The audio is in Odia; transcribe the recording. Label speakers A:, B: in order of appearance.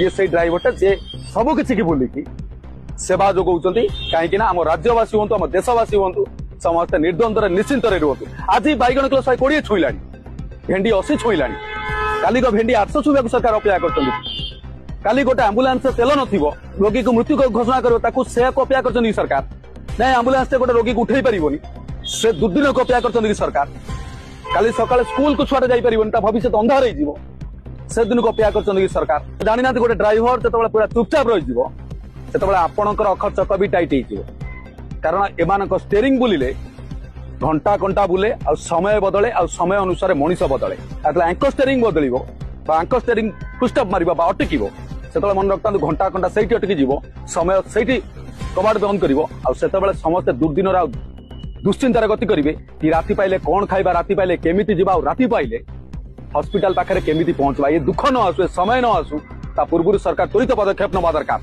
A: ଇଏ ସେଇ ଡ୍ରାଇଭରଟା ଯିଏ ସବୁ କିଛି ଭୁଲିକି ସେବା ଯୋଗାଉଛନ୍ତି। କାହିଁକି ନା ଆମ ରାଜ୍ୟବାସୀ ହୁଅନ୍ତୁ, ଆମ ଦେଶବାସୀ ହୁଅନ୍ତୁ, ସମସ୍ତେ ନିର୍ଦ୍ୱନ୍ଦ୍ୱରେ ନିଶ୍ଚିନ୍ତରେ ରୁହନ୍ତୁ। ଆଜି ବାଇଗଣ କିଲୋ 120 ଛୁଇଁଲାଣି, ଭେଣ୍ଡି 80 ଛୁଇଁଲାଣି, କାଲିକ ଭେଣ୍ଡି 800 ଛୁଇଁବାକୁ ସରକାର ଅପେକ୍ଷା କରିଛନ୍ତି। କାଲି ଗୋଟେ ଆମ୍ବୁଲାନ୍ସ ତେଲ ନଥିବ, ରୋଗୀକୁ ମୃତ୍ୟୁ ଘୋଷଣା କରିବ, ତାକୁ ସେୟାକୁ ଅପେକ୍ଷା କରିଛନ୍ତି କି ସରକାର? ନାଇଁ, ଆମ୍ବୁଲାନ୍ସରେ ଗୋଟେ ରୋଗୀକୁ ଉଠେଇ ପାରିବନି, ସେ ଦୁର୍ଦିନକୁ ଅପେକ୍ଷା କରିଛନ୍ତି କି ସରକାର? କାଲି ସକାଳେ ସ୍କୁଲକୁ ଛୁଆଟା ଯାଇପାରିବନି, ତା ଭବିଷ୍ୟତ ଅନ୍ଧାର ହେଇଯିବ, ସେଦିନକୁ ଅପେକ୍ଷା କରିଛନ୍ତି କି ସରକାର? ଜାଣିନାହାନ୍ତି, ଗୋଟେ ଡ୍ରାଇଭର ଯେତେବେଳେ ପୁରା ଚୁପଚାପ ରହିଯିବ, ସେତେବେଳେ ଆପଣଙ୍କର ଅଖ ଚକ ବି ଟାଇଟ୍ ହେଇଯିବ। କାରଣ ଏମାନଙ୍କ ଷ୍ଟେରିଂ ବୁଲିଲେ ଘଣ୍ଟା କଣ୍ଟା ବୁଲେ, ଆଉ ସମୟ ବଦଳେ, ଆଉ ସମୟ ଅନୁସାରେ ମଣିଷ ବଦଳେ। ଯେତେବେଳେ ଆଙ୍କ ଷ୍ଟେରିଂ ବଦଳିବ ବା ଆଙ୍କ ଷ୍ଟେରିଂ ଫୁଲଷ୍ଟପ୍ ମାରିବ ବା ଅଟକିବ, ସେତେବେଳେ ମନେ ରଖିଥାନ୍ତୁ, ଘଣ୍ଟା କଣ୍ଟା ସେଇଠି ଅଟକି ଯିବ, ସମୟ ସେଇଠି କବାଟ ବନ୍ଦ କରିବ। ଆଉ ସେତେବେଳେ ସମସ୍ତେ ଦୁର୍ଦିନର ଆଉ ଦୁଶ୍ଚିନ୍ତାରେ ଗତି କରିବେ କି ରାତି ପାଇଲେ କଣ ଖାଇବା, ରାତି ପାଇଲେ କେମିତି ଯିବା, ଆଉ ରାତି ପାଇଲେ ହସ୍ପିଟାଲ ପାଖରେ କେମିତି ପହଞ୍ଚିବା। ଏ ଦୁଃଖ ନ ଆସୁ, ଏ ସମୟ ନ ଆସୁ, ତା ପୂର୍ବରୁ ସରକାର ତ୍ୱରିତ ପଦକ୍ଷେପ ନେବା ଦରକାର।